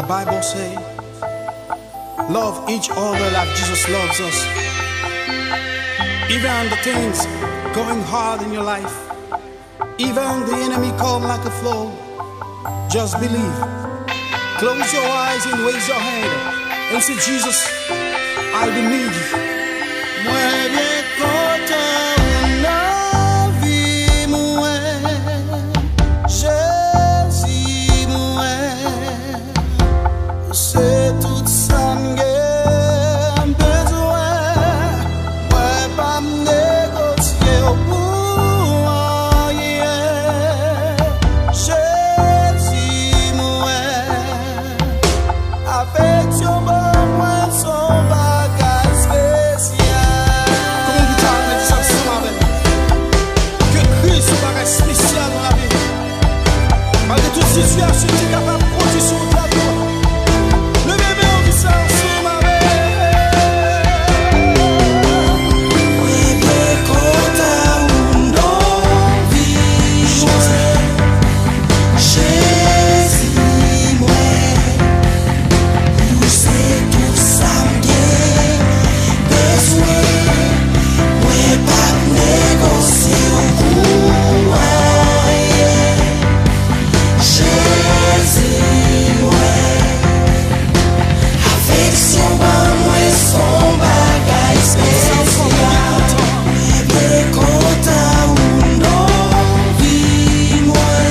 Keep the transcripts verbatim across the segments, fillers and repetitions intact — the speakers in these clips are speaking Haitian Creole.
Bible say, love each other like Jesus loves us. Even the things going hard in your life, even the enemy come like a flood, just believe. Close your eyes and raise your hand and say, Jesus, I do need you. Mwen byen kontan ou nan vi mwen, Jezi mwen. Ou se tout sa m gen bezwen. Mwen p ap negosye w pou anyen. Jezi mwen. Afeksyon ban mwen s on bagay espesyal. Kòman w di sa, di sa ansanm avè m? Ke Kris se yon bagay espesyal nan lavi m. Malgre tout sitiyasyon ki kapab pwodui sou wout lavi w, leve men w, di sa ansanm avè m. Mwen byen kontan ou nan vi mwen. Jezi mwen, ou se tout sa m gen bezwen. Mwen p ap negosye w pou anyen. Jezi mwen, afeksyon ban mwen s on bagay espesyal. Mwen byen kontan ou nan vi mwen.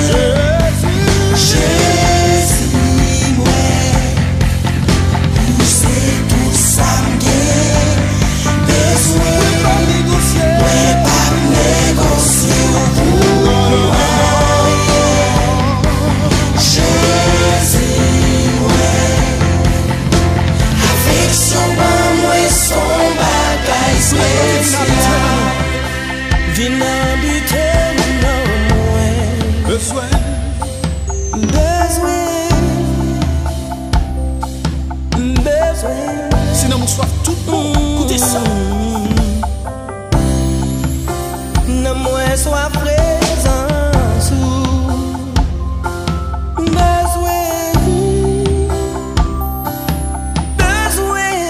Jezi mwen, ou se tout sa m gen bezwen. Mwen p ap negosye w pou anyen. Jezi mwen, afeksyon ban mwen s on bagay espesyal. Vin abite nan mwen. Bezwen. Bezwen. Bezwen. Si nanm ou swaf tout bon, koute sa. Nan mwen swaf prezans ou. Bezwen. Bezwen.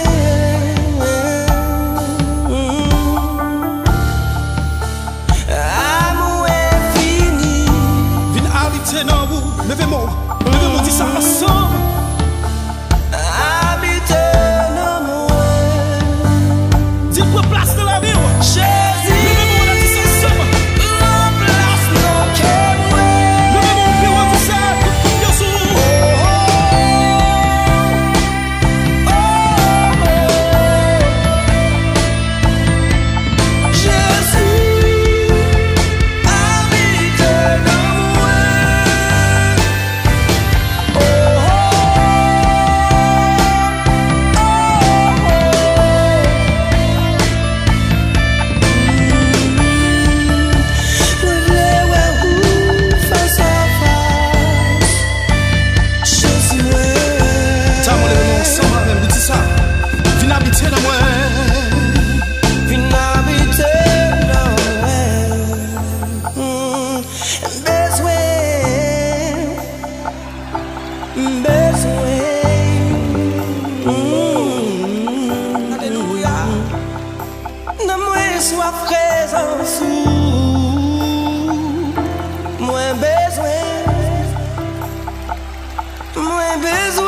Amou enfini. Vin abite nan ou. Leve men w. Leve men w, di sa ansanm. Abite nan mwen. Di l pran plas nan lavi w. Jezi. Leve men w, di sa ansanm. Pran plas nan kè mwen. Leve men w pi wo, di sa, tout konfyans ou. Oh, oh, oh. Jezi, abite nan mwen. Oh, oh, oh, oh. Mwen vle wè ou fas a fas. Jezi mwen. Sa mwen leve men ansanm avè m, di sa. Vin abite nan mwen. Vin abite nan mwen. M bezwen. M bezwen. Alelouya. Nan mwen swaf prezans ou. Mwen bezwen. Mwen bezwen.